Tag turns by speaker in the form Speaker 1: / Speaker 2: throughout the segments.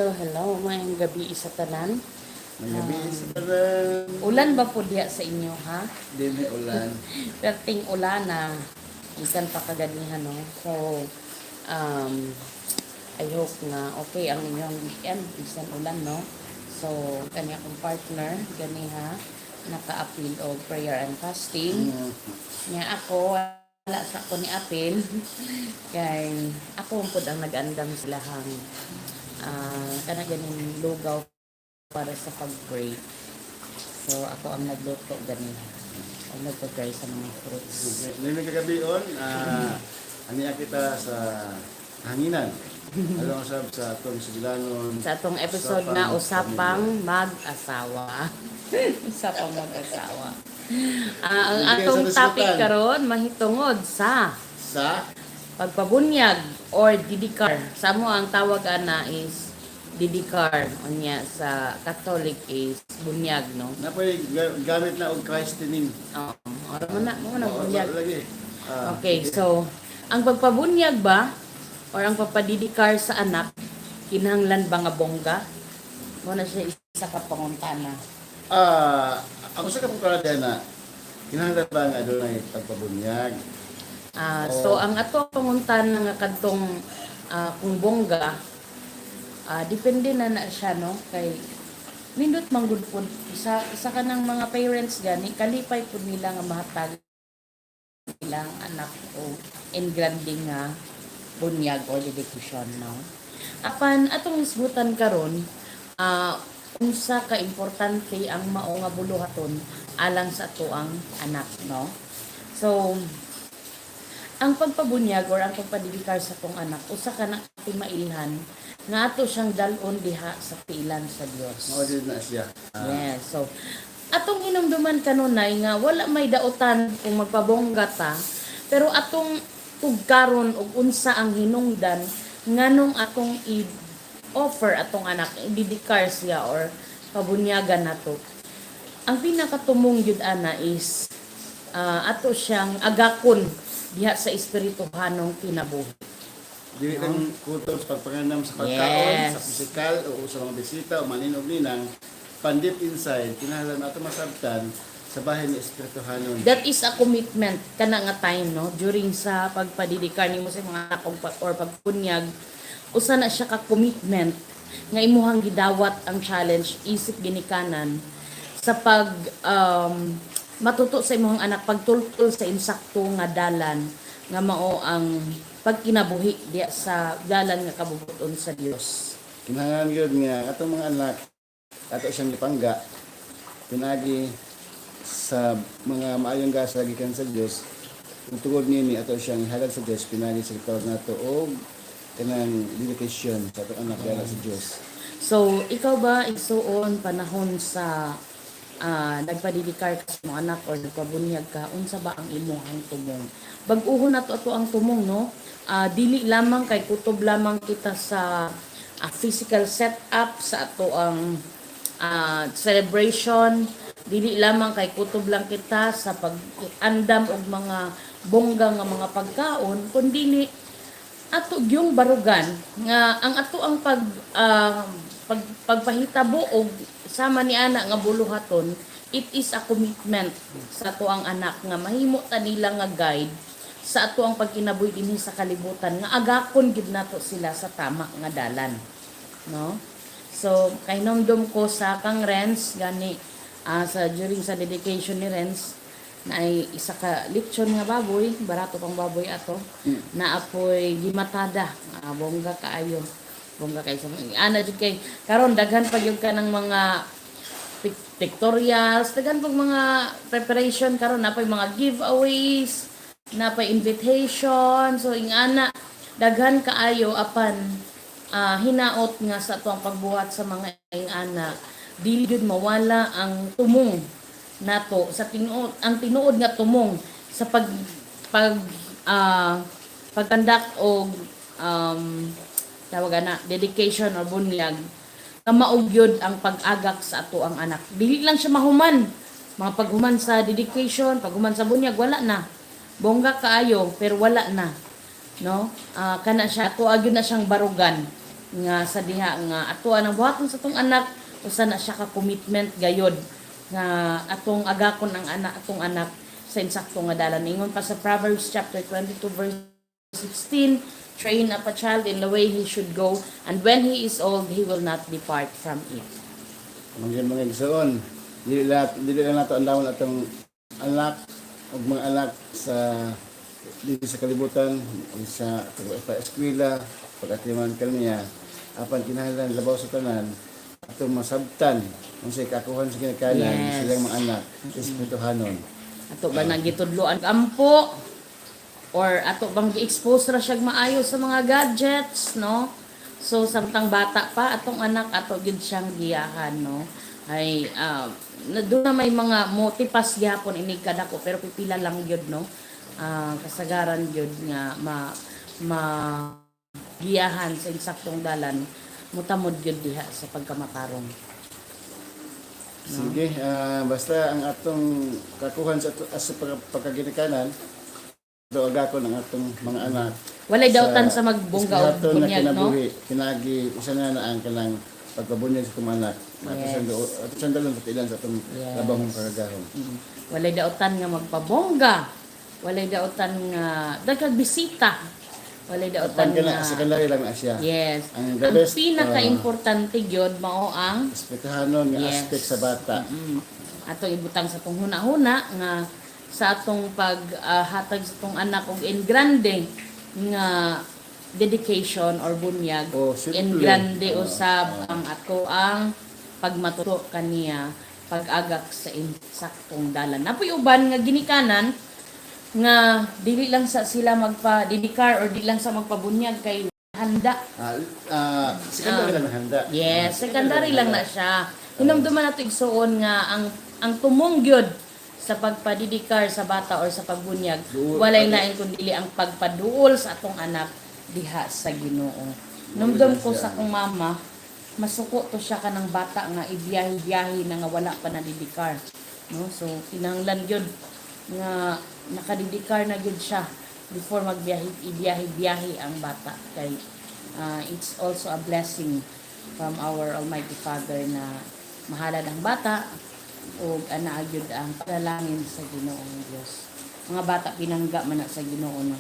Speaker 1: Hello, hello. Maayong gabi sa tanan.
Speaker 2: Maayong gabi sa tanan.
Speaker 1: Ulan ba po diya sa inyo, ha?
Speaker 2: Di may ulan.
Speaker 1: Perting ulan na. Bisan pa kaganihan, no? So, I hope na okay ang inyong weekend. Bisan ulan, no? So, kani akong partner, ganiha, naka-apil og prayer and fasting. Nya ako, wala sa ako ni apil. Kay ako ang pud ang nag-andam sa ilahang kana ganing lugaw para sa pag-pray. So ako ang nagluto gani. Ang nagpa-pray sa mga fruits.
Speaker 2: Ngayon kagabion, aniya kita sa hanginan. Alam sab sa atong sugilanon.
Speaker 1: Sa atong episode na Usapang Mag-asawa. Usapang Mag-asawa. Ang
Speaker 2: Bigay sa
Speaker 1: atong topic
Speaker 2: diskutan.
Speaker 1: Karon mahitungod sa
Speaker 2: Sa
Speaker 1: pagpabunyag or didikar. Sa amo ang tawag ana is didikar. Unya sa Catholic is bunyag, no?
Speaker 2: Napoy gamit na og christening.
Speaker 1: Oo. Ora mo na
Speaker 2: Oo,
Speaker 1: bunyag.
Speaker 2: lagi.
Speaker 1: Okay, so ang pagpabunyag ba or ang pagpadidikar sa anak, kinahanglan ba nga bongga? Mo na siya isa ka pangutana.
Speaker 2: Ako sa kapong na kinahanglan ba nga adunay pagpabunyag?
Speaker 1: So ang ato pangutana nga kadtong kung bongga, depende na na siya, no, kay nindot man gud pud isa isa ka ng mga parents gani, kalipay pud nila nga mahatag ilang anak o engrande nga bunyag or dedication, no? Apan atong isgutan karon, unsa ka importante ang mao nga buluhaton alang sa atoang anak, no? So ang pagpabunyag or ang pagpadidikar sa atong anak, usa ka na mailhan nga ato siyang dal-on diha sa tiilan sa Dios.
Speaker 2: Mao din na siya.
Speaker 1: Yes. So, atong hinumduman kanunay nga wala may dautan kung magpabongga ta, pero atong tugkaron og unsa ang hinungdan nganong atong i-offer atong anak, i-dedikar siya or pabunyagan nato. Ang pinakatumong gyud ana is ato siyang agakon diha sa espirituhanong kinabuhi.
Speaker 2: Dili lang kutob sa pagpangandam sa pagkaon, sa pisikal o sa mga bisita o manin og ninang, pan deep inside, kinahanglan ato masabtan sa bahin ni espirituhanon.
Speaker 1: That is a commitment kana nga time, no, during sa pagpadidikar nimo sa mga anak or pagpunyag, usa na siya ka commitment nga imuhang gidawat ang challenge isip ginikanan sa pag matuto sa imong anak pagtultol sa insakto nga dalan nga mao ang pagkinabuhi diya sa dalan nga kabubuton sa Dios.
Speaker 2: Kinahanglan gyud nga atong mga anak ato siyang gipangga pinaagi sa mga maayong gasa gikan sa Dios. Ug tungod niini, ato siyang ihalad sa Dios pinaagi sa gitawag nato og kanang dedication sa atong anak diha sa Dios.
Speaker 1: So, ikaw ba, igsuon, panahon sa nagpadidikar ka sa mga anak or nagpabunyag ka, unsa ba ang imong tumong? Bag-uhon na to ato ang tumong, no? Dili lamang kay kutob lamang kita sa physical setup sa ato ang celebration, dili lamang kay kutob lang kita sa pag-andam og mga bongga nga mga pagkaon, kundi ato gyung barugan nga ang ato ang pag pagpahitabo og sama ni ana nga buluhaton, it is a commitment sa ato ang anak nga mahimo ta nila nga guide sa ato ang pagkinabuhi dinhi sa kalibutan, nga agakon gid nato sila sa tama nga dalan, no? So kahinomdom ko sa kang Renz gani, sa during sa dedication ni Renz na ay isa ka lechon nga baboy, barato pang baboy ato, na apoy gimatada, bongga kaayo, bongga kay sa ana jud kay karon daghan pa gyud ka ng mga pictorials, daghan pag mga preparation karon, napay mga giveaways, napay invitation, so ingana daghan kaayo. Apan hinaot nga sa atong pagbuhat sa mga ingana, dili gyud mawala ang tumong nato sa tinuod, ang tinuod nga tumong sa pag pag pag-conduct og tawag na dedication or bunyag, nga mao gyud ang pag-agak sa ato ang anak. Dili lang siya mahuman, mga paghuman sa dedication, paghuman sa bunyag, wala na. Bongga kaayo pero wala na, no? Kana siya, ato gyud na siyang barugan. Nga sa diha nga atoa nang buhaton sa atong anak, usa na siya ka commitment gayod nga atong agakon ang anak, atong anak sa insakto nga dalan. Ingon pa sa Proverbs chapter 22 verse 16, "Train up a child in the way he should go, and when he is old, he will not depart from it."
Speaker 2: Mga igsoon, dili lang nato andamon atong anak ug mga anak sa dili sa kalibutan, sa pag eskwela, pag-atiman kaniya, apan kinahanglan labaw sa tanan atong masabtan unsay kakuhan sa ginikanan silang mga anak espirituhanon.
Speaker 1: Ato ba nang gitudloan ampo or ato bang gi-expose ra siya maayo sa mga gadgets, no? So samtang bata pa atong anak, ato gyud siyang giyahan, no? Ay na doon na may mga motipas gihapon inig kadako, pero pipila lang gyud, no? Kasagaran gyud nga ma ma giyahan sa insaktong dalan, mutamod gyud diha sa pagkamatarong.
Speaker 2: Sige, basta ang atong kakuhan sa pagkaginikanan, do agakon ang atong mga anak.
Speaker 1: Walay dautan sa magbongga og
Speaker 2: espiritu na
Speaker 1: bunyag, no?
Speaker 2: kinabuhi, kinagi isa na na ang kanang pagpabunyag sa atong anak. Ato siyang dalon sa tilan sa atong labahong kagagahom.
Speaker 1: Walay dautan nga magpabongga. Walay dautan nga daghang bisita. Walay dautan
Speaker 2: Apan kana
Speaker 1: nga
Speaker 2: secondary lang na siya.
Speaker 1: Yes.
Speaker 2: Ang the
Speaker 1: Ang
Speaker 2: best,
Speaker 1: pinaka-importante gyud mao ang
Speaker 2: espirituhanon nga aspect sa bata.
Speaker 1: Atong ibutang sa atong huna-huna nga sa atong paghatag sa atong anak og en grande nga dedication or bunyag,
Speaker 2: Oh, simple.
Speaker 1: en grande usab ang ato ang pagmatuto kaniya pag-agak sa insaktong dalan. Napoy uban nga ginikanan nga dili lang sa sila magpa-dedikar or di lang sa magpabunyag kay handa.
Speaker 2: Secondary lang ang handa.
Speaker 1: Yes, secondary lang na siya. Hinumduman nato, igsuon, nga ang tumong gyud sa pagpadidikar sa bata or sa pagbunyag,
Speaker 2: Duol.
Speaker 1: walay lain kundi ang pagpaduol sa atong anak diha sa Ginoo. Numdum ko sa akong mama, masuko to siya kanang bata nga ibiyahe-biyahe na nga wala pa nadidikar. No? So kinahanglan gyud nga nakadidikar na gyud siya before magbiyahe, ibiyahe-biyahe ang bata kay it's also a blessing from our Almighty Father na mahalad ang bata o ana gyud ang panalangin sa Ginoong Dios. Mga bata pinangga man na sa Ginoo, no.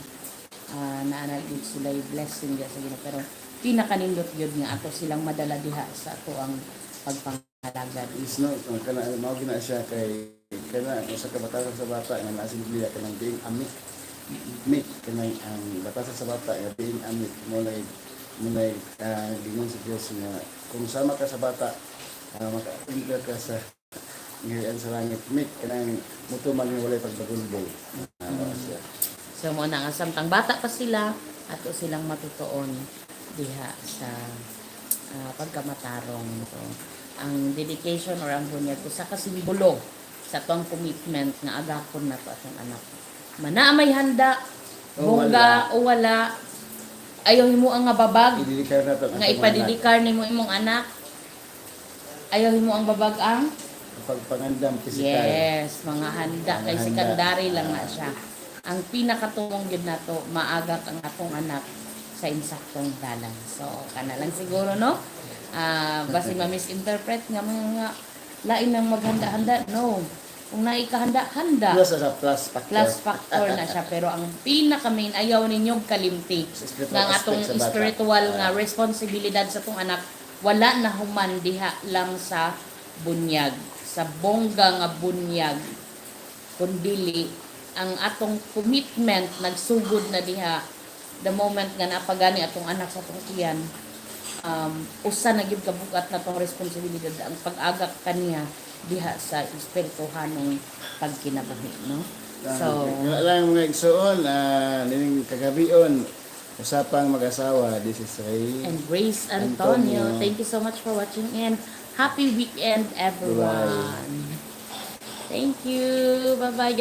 Speaker 1: Naa na gyud sila yung blessing diha sa Ginoo, pero pinakanindot gyud nga ato silang madala diha sa ato ang pagpangalagad.
Speaker 2: Is no kana mao gina siya kay kana usa ka batasan sa bata nga naa sa Biblia, kanang being a meek meek kanang ang batasan sa bata nga being a meek mo nay gingon sa Dios nga kung sama ka sa bata, makaapil ka sa ngayon sa langit. Meek kanang mutuman nga walay pagbagulbol. Siya.
Speaker 1: So mo na nga samtang bata pa sila, ato silang matutuon diha sa pagkamatarong. So, ang dedication or ang bunyag usa ka simbolo sa atong commitment nga agakon nato atong anak. Mana may handa,
Speaker 2: O
Speaker 1: bongga o wala, ayaw himo ang nga babag
Speaker 2: Ididikar nato ang
Speaker 1: nga
Speaker 2: atong anak.
Speaker 1: ipadidikar nimo imong anak. Ayaw himo ang babag ang
Speaker 2: Pagpangandam pisikal.
Speaker 1: Yes, mga handa
Speaker 2: Mga
Speaker 1: kay
Speaker 2: handa.
Speaker 1: secondary lang na siya. Ang pinakatumong gyud nato, maagak ang atong anak sa insaktong dalan. So, kana lang siguro, no? Basi ma-misinterpret nga mga lain ng maghanda-handa. No. Kung naikahanda, handa.
Speaker 2: Plus sa plus factor.
Speaker 1: Plus factor na siya. Pero ang pinaka main, ayaw ninyong kalimti
Speaker 2: Sa spiritual
Speaker 1: nga ang atong
Speaker 2: aspect sa bata.
Speaker 1: spiritual nga responsibilidad sa atong anak wala na human diha lang sa bunyag, sa bongga nga bunyag, kundili ang atong commitment nagsugod na diha the moment nga napagani atong anak sa atong tiyan. Usa na gyud kabugat na tong responsibilidad ang pag-agak kaniya diha sa espirituhanong pagkinabuhi, no? So
Speaker 2: Wala lang, mga igsoon, nining kagabion, usapang mag-asawa. This is Ray.
Speaker 1: And Grace Antonio.
Speaker 2: Antonio.
Speaker 1: Thank you so much for watching and happy weekend, everyone. Thank you. Bye-bye.